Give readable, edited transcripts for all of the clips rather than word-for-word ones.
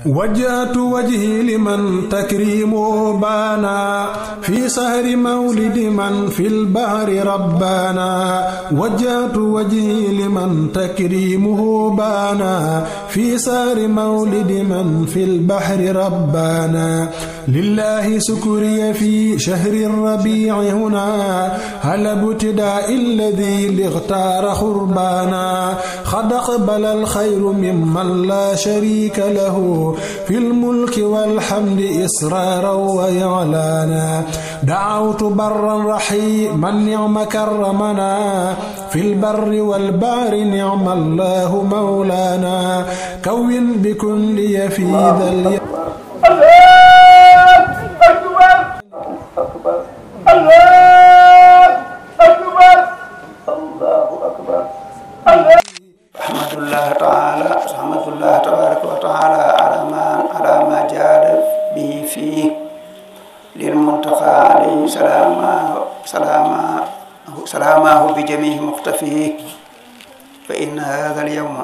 وجهت وجهي لمن تكريمه بانا في سهر مولد من في البحر ربانا وجهت وجهي لمن تكريمه بانا في سهر مولد من في البحر ربانا لله سكري في شهر الربيع هنا على ابتداء الذي اختار خربانا قد أقبل الخير ممن لا شريك له في الملك والحمد إسرارا وإعلانا دعوت برا رحيما نعم كرمنا في البر والبحر نعم الله مولانا كون بكل في ذا رحمة الله تبارك وتعالى على ما جاد به فيه للمنتقى عليه سلامه بجميع مختفيه فإن هذا اليوم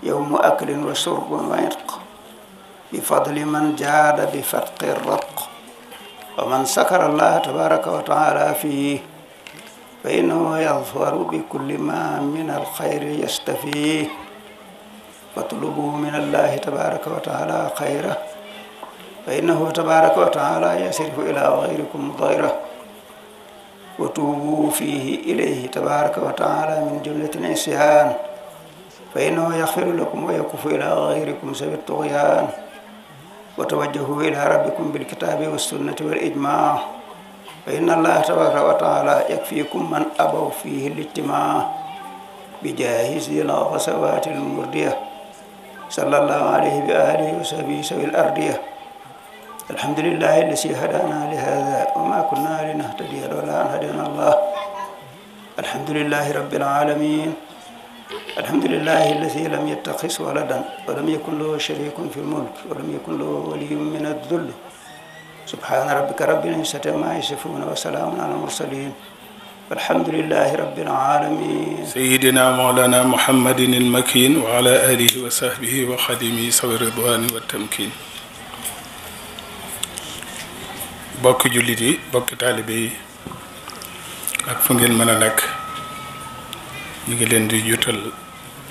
يوم أكل وشرب وعتق بفضل من جاد بفتق الرق ومن سكر الله تبارك وتعالى فيه فإنه يظفر بكل ما من الخير يستفيه فاطلبوا من الله تبارك وتعالى خيره فإنه تبارك وتعالى يصرف إلى غيركم ضيره وتوبوا فيه إليه تبارك وتعالى من جملة العصيان فإنه يغفر لكم ويكف إلى غيركم سبيل الطغيان وتوجهوا إلى ربكم بالكتاب والسنة والإجماع فإن الله تبارك وتعالى يكفيكم من أبوا فيه الاجتماع بجاهز الغسوات المردية صلى الله عليه بآله وصحبه سوي الأرضية الحمد لله الذي هدانا لهذا وما كنا لنهتدي لولا أن هدانا الله الحمد لله رب العالمين الحمد لله الذي لم يتخذ ولدا ولم يكن له شريك في الملك ولم يكن له ولي من الذل سبحان ربك رب العزة عما يصفون وسلام على المرسلين والحمد لله رب العالمين سيدنا مولانا محمد المكين وعلى آله وصحبه وخدمه سوي الرضوان والتمكين bokk jullit yi bokk taalibe yi ak fu ngeen mën a nekk ñu ngi leen di jutal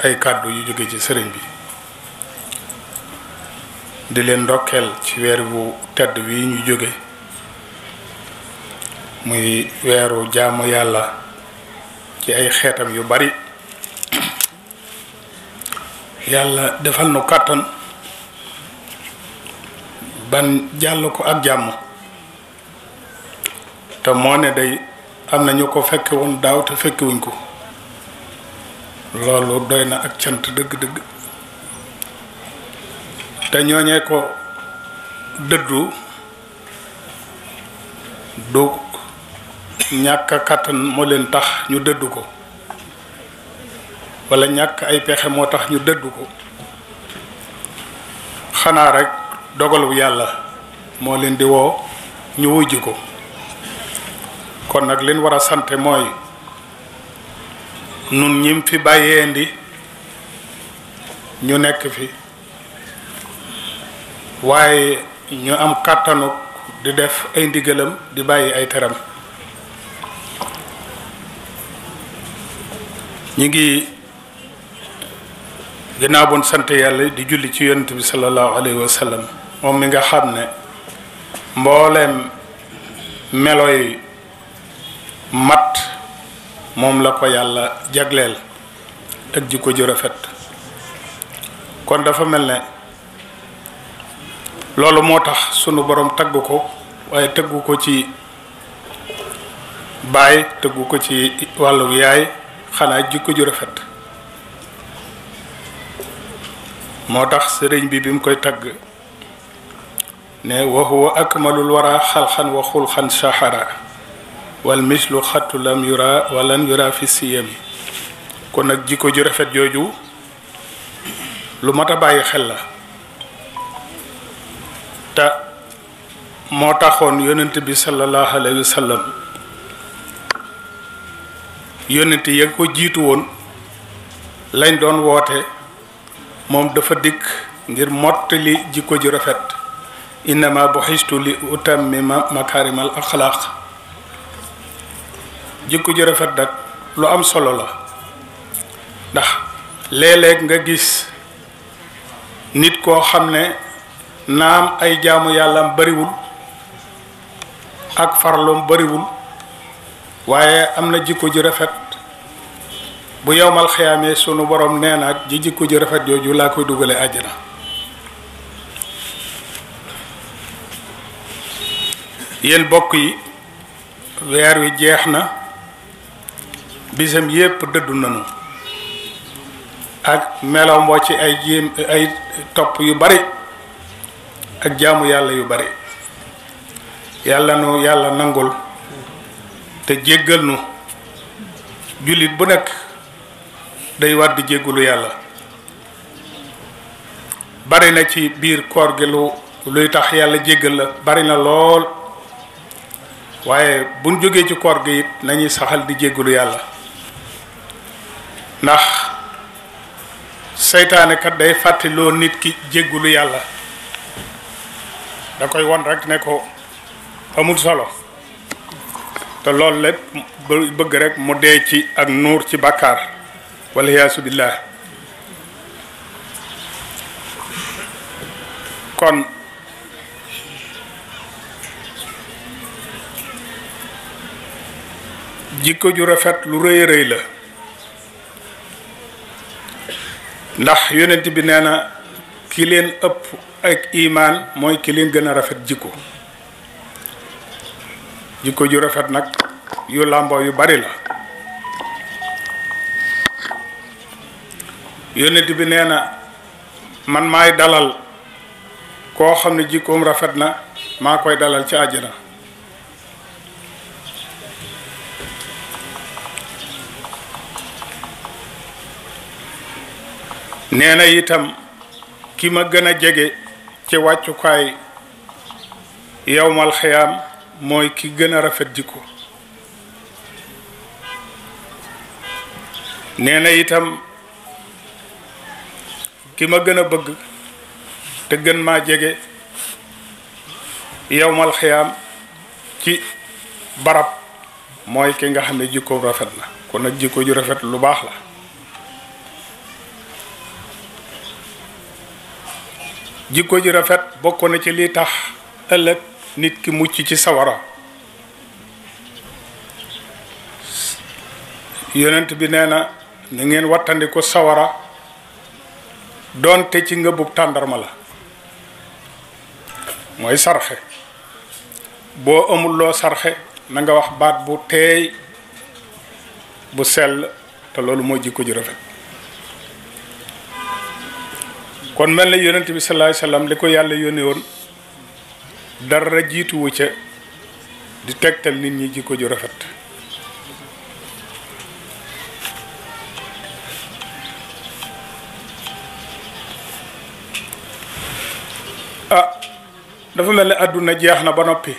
ay kàddu yu jóge ci sëriñ bi di leen ndokkeel ci weer wu tedd wi ñu jóge muy weeru jaamu yàlla ci ay xeetam yu bari yàlla defal nu kàttan ban jàll ko ak jàmm te moo ne day am na ñu ko fekke woon daaw te fekkewuñ ko loolu doy na ak cant dëgg-dëgg te ñooñee ko dëddu du ñàkk kàttan moo leen tax ñu dëddu ko wala ñàkk ay pexe moo tax ñu dëddu ko xanaa rek dogalu yàlla moo leen di woo ñu wujj ko kon nag leen war a sante mooy nun ñim fi bàyyeendi ñu nekk fi waaye ñu am kàttanu di def ay ndigalam di bàyyi ay teram ñi ngi ginnaaw bon sant yàlla di julli ci yonent bi sallallahu alayhi wa sallam moom mi nga xam ne mbooleem meloy mat moom la ko yàlla jagleel ak jikko ju rafet kon dafa mel ne loolu moo tax sunu borom tagg ko waaye taggu ko ci baay taggu ko ci wàllu yaay xanaa jikko ju rafet moo tax sëriñ bi mu koy tagg ne wa huwa akmalul wara xalxan wa xulxan shahara wal mislu xattu lam yura walan yura fi siyami kon nag jikko ju rafet jooju lu mat a bàyyi xel la te moo taxoon yonent bi sallallahu alayhi wa sallam yonent ya ko jiitu woon lañ doon woote moom dafa dikk ngir mottali jikko ju rafet innama buxistu li utammima makarimal axlaaq jikko ju rafet nag lu am solo la ndax léeg-léeg nga gis nit koo xam ne naam ay jaamu yàllaam bariwul ak farloom bariwul waaye am na jikko ju rafet bu yowmal xiyaamee sunu borom nee na ji jikko ju rafet jooju laa koy dugale àjjana yéen bokk yi weer wi jeex na bisam yépp dëddu nanu ak melow mboo ci ay jéem ay topp yu bari ak jaamu yàlla yu bari yàlla nu yàlla nangul te jéggal nu jullit bu nekk day war di jéggalu yàlla bari na ci biir koor gi luy tax yàlla jéggal la bari na lool waaye buñ jógee ci koor gi it nañuy saxal di jéggalu yàlla ndax seytaane kat day fàttaloo nit ki jéggalu yàlla da koy won rek ne ko amul solo te loolu lépp bëgg rek mu dee ci ak nuur ci bàkkaar wala yaasu billah kon jikko ju rafet lu rëy rëy la ndax yonent bi nee na ki leen ëpp ak imaan mooy ki leen gën a rafet jikko jikko ju rafet nag yu làmboo yu bari la yonent bi nee na man maay dalal koo xam ne jikkoom rafet na maa koy dalal ci àjjana nee na itam ki ma gën a jege ci wàccukaay yowmal xiyaam mooy ki gën a rafet jikko nee na itam ki ma gën a bëgg te gën maa jege yowmal xiyaam ci barab mooy ki nga xam ne jikkoom rafet na kon nag jikko ju rafet lu baax la jikko ji rafet bokk na ci li tax ëllëg nit ki mucc ci sawara yonent bi nee na ni ngeen wattandiku sawara doonte ci ngëbub tàndarma la mooy sarxe boo amul loo sarxe na nga wax baat bu teey bu sell te loolu mooy jikko ji rafet kon mel na yonent bi sallallahu alayhi wasallam li ko yàlla yónnee woon dara jiituwu ca di tegtal nit ñi jikko ju rafet dafa mel ne àdduna jeex na ba noppi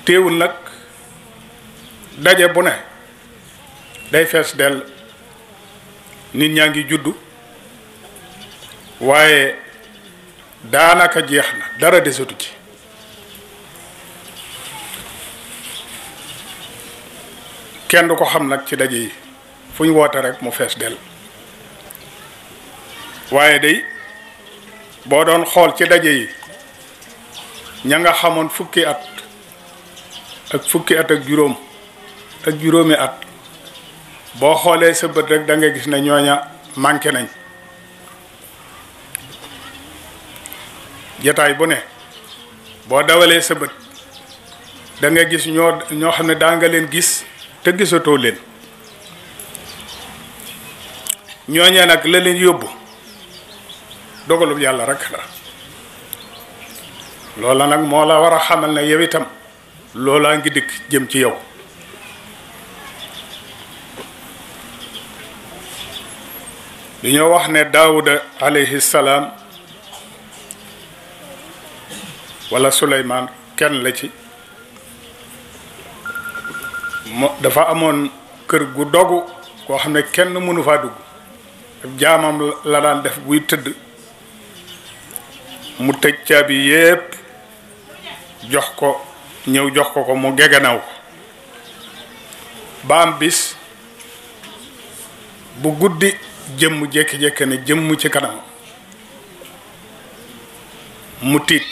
teewul nag daje bu ne day fees dell nit ñaa ngi juddu waaye daanaka jeex na dara desatu ci kenn du ko xam nag ci daje yi fu ñu woote rek mu fees dell waaye day boo doon xool ci daje yi ña nga xamoon fukki at ak juróom ak juróomi at boo xoolee sa bët rek da nga gis ne ñooña manqué nañ jataay bu ne boo dawalee sa bët da nga gis ñoo xam ne daa nga leen gis te gisatoo leen ñooñee nag la leen yóbbu dogalub yàlla rek la loola nag moo la war a xamal ne yow itam loolaa ngi dikk jëm ci yow li ñoo wax ne Daawuda alayhi salaam wala Suleymaan kenn la ci dafa amoon kër gu dogu koo xam ne kenn mënu faa dugg jaamam la daan def buy tëdd mu tëj caabi yépp jox ko ñëw jox ko ko mu geganaw ko ba am bis bu guddi jëmm jékki-jékki ne jëmm ci kanam mu tiit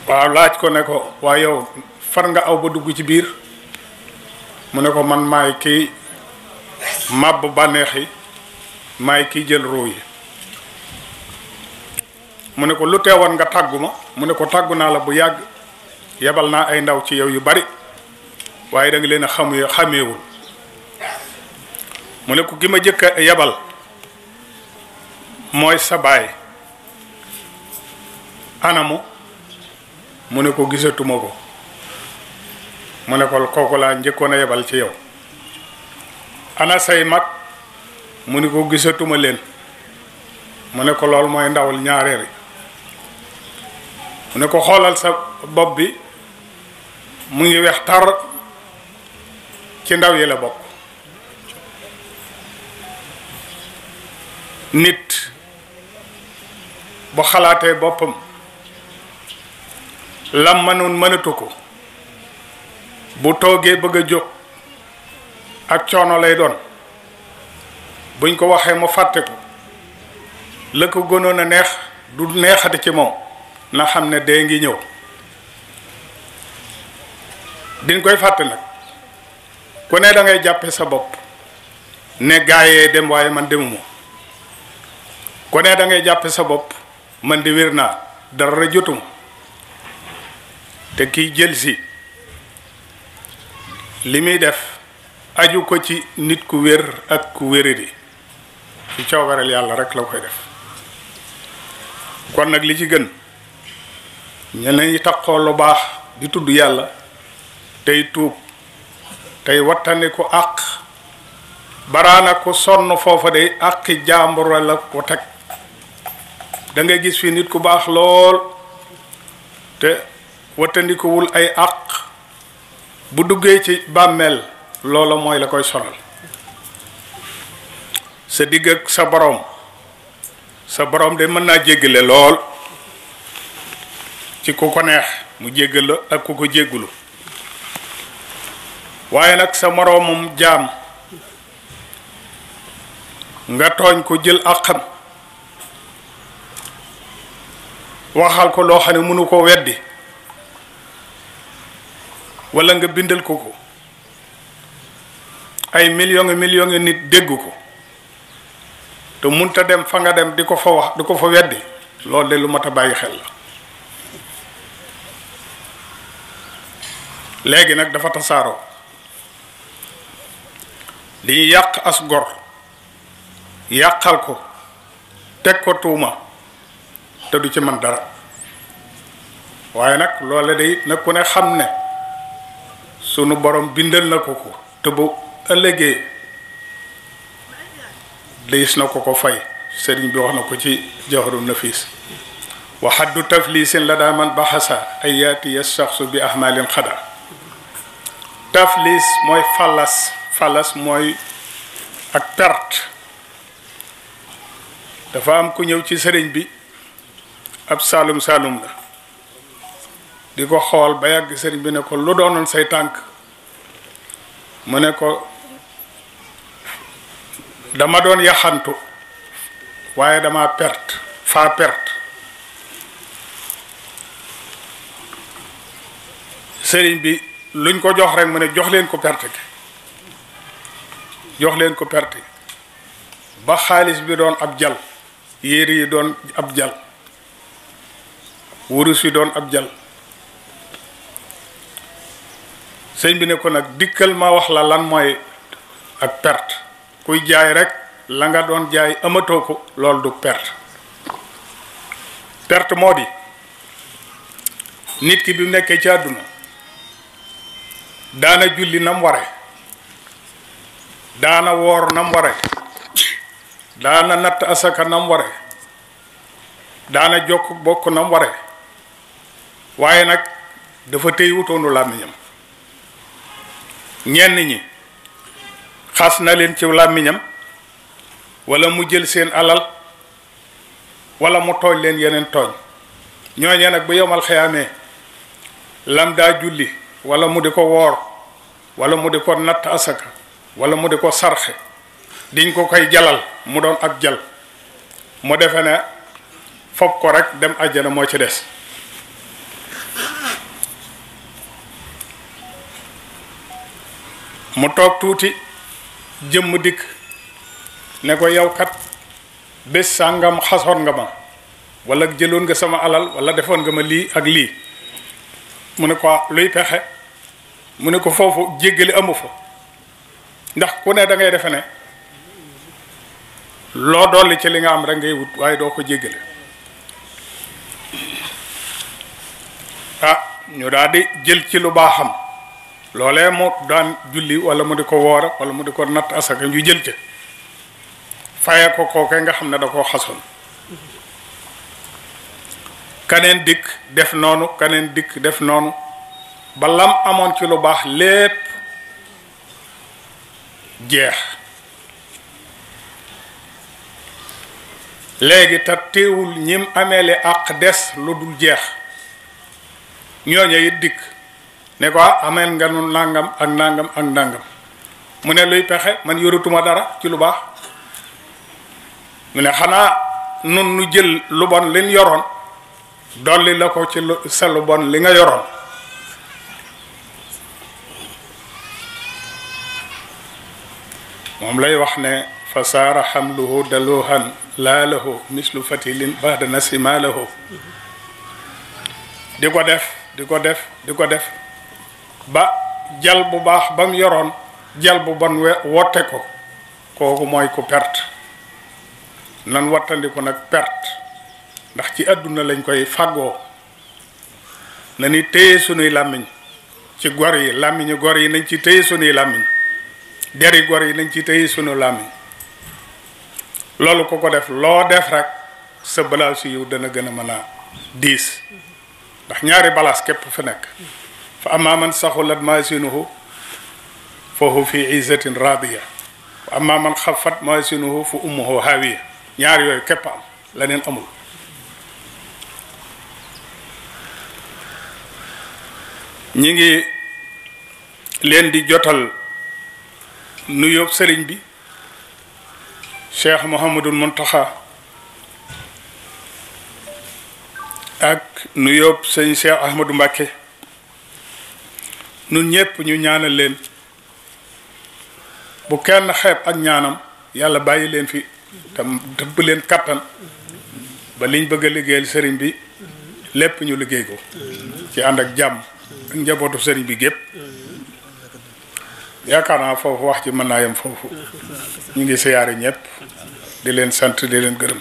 waaw laaj ko ne ko waa yow far nga aw ba dugg ci biir mu ne ko man maay kiy màbb bànneex yi maay kiy jël ruu yi mu ne ko lu teewoon nga tàggu ma mu ne ko tàggu naa la bu yàgg yebal naa ay ndaw ci yow yu bari waaye da nga leen a xameewul mu ne ko ki ma jëkk a yebal mooy sa baay anamu mu ne ko gisatuma ko mu ne ko kooku laa njëkkoon a yebal ci yow ana say mag mu ne ko gisatuma leen mu ne ko lool mooy ndawul ñaareeri mu ne ko xoolal sa bopp bi mu ngi weex tar ci ndaw yi la bokk nit bu xalaatee boppam lam mënoon mënatu ko bu toogee bëgg a jóg ak coono lay doon buñ ko waxee mu fàtte ko la ko gënoon a neex du neexati ci moom na xam ne dee ngi ñëw diñ koy fàtte nag ku ne da ngay jàppe sa bopp ne gaayee dem waaye man demuma ku ne da ngay jàppe sa bopp man di wér naa dara jotuma te kiy jël si li muy def aju ko ci nit ku wér ak ku wéradi ci coobareel yàlla rek la koy def kon nag li ci gën ñeneen ñi taxoo lu baax di tudd yàlla tey tuub tey wattandi ko àq baraana ko sonn foofa day àqi jàmbur la ko teg da ngay gis fi nit ku baax lool te wattandikuwul ay àq bu duggee ci bàmmeel loola mooy la koy sonal sa digg ak sa borom de mën naa jéggale lool ci ku ko neex mu jéggal la ak ku ko jéggulu waaye nag sa moroomum jaam nga tooñ ko jël àqam waxal ko loo xam ne mënu ko weddi walla nga bindal ko ay millions nit dégg ko te munta dem fa nga dem di ko fa wax di ko fa weddi loolu de lu mat a bàyyi xel la léegi nag dafa tasaaroo li yàq as gor yàqal ko teg ko tuuma te du ci man dara waaye nag loole day nag ku ne xam ne sunu borom bindal na ko te bu ëllëgee deis na ko fay sëriñ bi wax na ko ci jawharu nafis wa haddu taflisin la daa man baxasa ay yaati yasaxsu bi ahmalin xada taflis mooy falas mooy ak perte dafa am ku ñëw ci sëriñ bi ab saalum la di ko xool ba yàgg sëriñ bi ne ko lu doonoon say tànk mu ne ko dama doon yaxantu waaye dama perte sëriñ bi luñ ko jox rek mu ne jox leen ko perte ba xaalis bi doon ab jal yére yi doon ab jal wurus yi doon ab jal sëñ bi ne ko nag dikkal ma wax la lan mooy ak perte kuy jaay rek la nga doon jaay amatoo ko loolu du perte moo di nit ki bi mu nekkee ci àdduna daana julli nam ware daana woor nam ware daana natt asaka nam ware daana jokk bokk nam ware waaye nag dafa tey wutoonu làmmiñam ñenn ñi xas na leen ci làmmiñam wala mu jël seen alal wala mu tooñ leen yeneen tooñ ñooñee nag bu yomal xiyaamee lam daa julli wala mu di ko woor wala mu di ko natt asaka wala mu di ko sarxe diñ ko koy jalal mu doon ak jal mu defe ne fopp ko rek dem àjjana moo ci des mu toog tuuti jëmm dikk ne ko yow kat bés sàngam xasoon nga ma wala jëloon nga sama alal wala defoon nga ma lii ak lii mu ne ko luy pexe mu ne ko foofu jéggale amu fa ndax ku ne da ngay defe ne loo dolli ci li nga am rek ngay wut waaye doo ko jéggale ñu daal di jël ci lu baaxam loolee mu daan julli wala mu di ko woora wala mu di ko natt asaka ñu jël ca faye ko kooke nga xam ne da koo xasoon kaneen dikk def noonu kaneen dikk def noonu ba lam amoon ci lu baax lépp jeex léegi te teewul ñim ameele àq des lu dul jeex ñooña it dikk ne ko ameel nga nu nangam ak nangam ak nangam mu ne luy pexe man yoratuma dara ci lu baax mu ne xanaa nun nu jël lu bon liñ yoroon dolli la ko ci sa lu bon li nga yoroon moom lay wax ne fa saara xamluhu daluhan laa lahu mislu fatilin baada nasima lahu di ko def di ko def di ko def ba jal bu baax ba mu yoroon jal bu bon wotte ko kooku mooy ku perte nan wattandiku nag perte ndax ci àdduna lañ koy fàggoo na ni téye sunuy làmmiñ ci gor yi làmmiñu gor yi nañ ci téye sunuy làmmiñ deri gor yi nañ ci téye sunu làmmiñ loolu ku ko def loo def rek sa balaa si yiw dana gën a mën a diis ndax ñaari balaas képp fi nekk fa amma man saxulat maasinuhu fa huwa fi izzatin radiya wa amma man xafat maasinuhu fa ummuhu hawiya ñaar yooyu képp am leneen amul ñi ngi leen di jotal nuyoo sëriñ bi Cheikh Mouhamadul Muntaxa ak nuyoo sëñ Cheikh Ahmedou Mbacké nun ñépp ñu ñaanal leen bu kenn xeeb ak ñaanam yàlla bàyyi leen fi tam dëbb leen kattan ba liñ bëgg a liggéeyal sëriñ bi lépp ñu liggéey ko ci ànd ak jàmm ak njabootu sëriñ bi gépp yaakaar naa foofu wax ci mën naa yem foofu ñu ngi siyaare ñëpp di leen sant di leen gërëm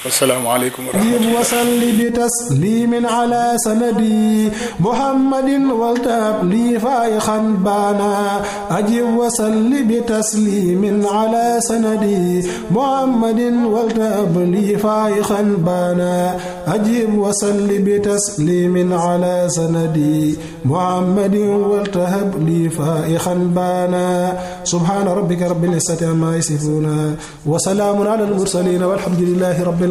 والسلام عليكم ورحمة الله وصل بتسليم على سندي محمد والتاب لي فائخا بانا أجب وصل بتسليم على سندي محمد والتاب لي فائخا بانا أجب وصل بتسليم على سندي محمد والتهب لي فائخا بانا سبحان ربك رب العزة عما يصفون وسلام على المرسلين والحمد لله رب العالمين.